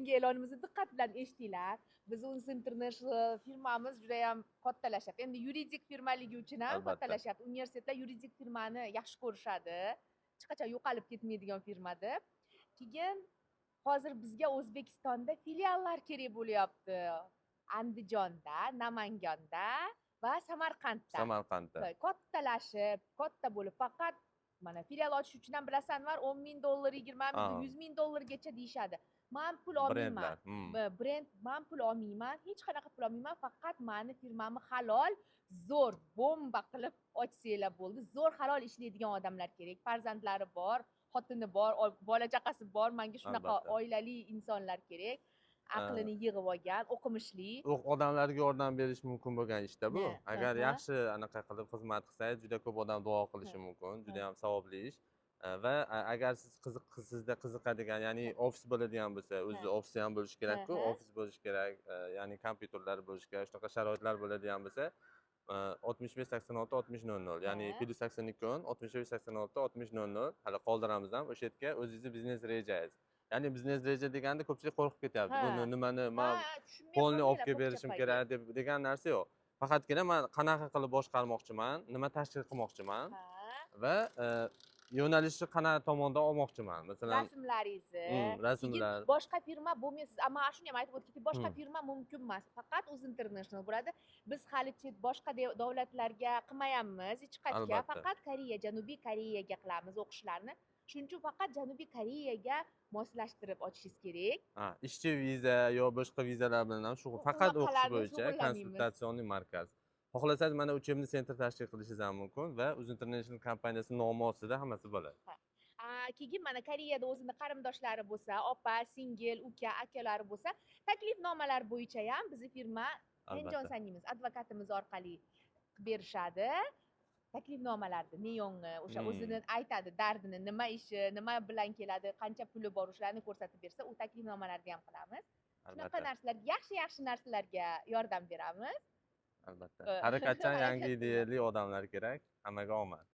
Bugungi e'lonimizni diqqat bilan eshitinglar. Biz Uns International firmamiz judayam kattalashyapti. Endi yuridik firmaligi uchun ham kattalashyapti. Universitetlar yuridik firmani yaxshi ko'rishadi, hech qachon yo'qolib ketmaydigan firma deb. Keyin hozir bizga O'zbekistonda filiallar kerak bo'lyapti. Andijonda, Namanganda va Samarqandda. Samarqandda. Kattalashib, katta bo'lib, faqat mana filial ochish uchun ham, bilasan, Anvar, 10 000 dollar, 20 000, 100 000 dollargacha deyishadi. Man pul olmayman. Brendlar. Brend, man pul olmayman, hech qanaqa pul olmayman. Faqat mani firmamni halol, zo'r, bomba qilib ochsanglar bo'ldi. Zo'r, halol ishlaydigan odamlar kerak. Farzandlari bor, xotini bor, bola chaqasi bor. Manga shunaqa oilali insonlar kerak, aqlini yig'ib olgan, o'qimishli. Odamlarga yordam berish mumkin bo'lgan ishda bu. Agar yaxshi anaqa qilib xizmat qilsangiz, juda ko'p odam duo qilishi mumkin. Juda ham savobli ish. Va agar siz qiziq, sizda qiziqadigan, ya'ni ofis bo'ladigan bo'lsa, o'zi ofisi ham bo'lishi kerakku, ofis bo'lishi kerak, ya'ni kompyuterlar bo'lishi kerak, shunaqa sharoitlar bo'ladigan bo'lsa, 65 86 60 00, ya'ni +82 10 65 86 60 00, hali qoldiramiz ham o'sha yerga o'zingizni biznes rejangiz. Ya'ni biznes reja deganda ko'pchilik qo'rqib ketyapti. Buni nimani man Ha, tushunmay полный olib qolmanglar kelib berishim ko'pchilik. kerak deb degan narsa yo'q. Faqatgina man qanaqa qilib boshqarmoqchiman, nima tashkil qilmoqchiman va yo'nalishni qanaqa tomondan olmoqchiman. Masalan, Rasmlaringizni. Rasmlar. Keyin boshqa firma bo'lmaysiz, ammo shuni ham aytib o'tib ketay, boshqa firma mumkin emas, faqat Uz International bo'ladi. Biz hali chet boshqa davlatlarga qilmayapmiz hech qayerga. Faqat Koreya, Janubiy Koreyaga qilamiz o'qishlarni. Shuning uchun faqat Janubiy Koreyaga moslashtirib ochishingiz kerak. Ha, ishchi viza yo boshqa vizalar bilan ham shug'ul, faqat o'qish Unaqalarni bo'yicha shug'ullanmaymiz. Консультационный markaz. Xohlasangiz, mana учебный центр tashkil qilishingiz ham mumkin va Uz International kompaniyasi nomi ostida hammasi bo'ladi. A, keyin mana Koreyada o'zini qarindoshlari bo'lsa, opa, singil, uka, akalari bo'lsa, taklifnomalar bo'yicha ham bizni firma Tenjon sanimiz, advokatimiz orqali qilib berishadi taklifnomalarni, neyonni o'sha o'zini aytadi, dardini, nima ishi, nima bilan keladi, qancha puli bor, o'shalarni ko'rsatib bersa, u taklifnomalarni ham qilamiz. Shunaqa narsalar, yaxshi yaxshi narsalarga yordam beramiz. Albatta. Harakatchan, yangi ideyali odamlar kerak. Hammaga omad.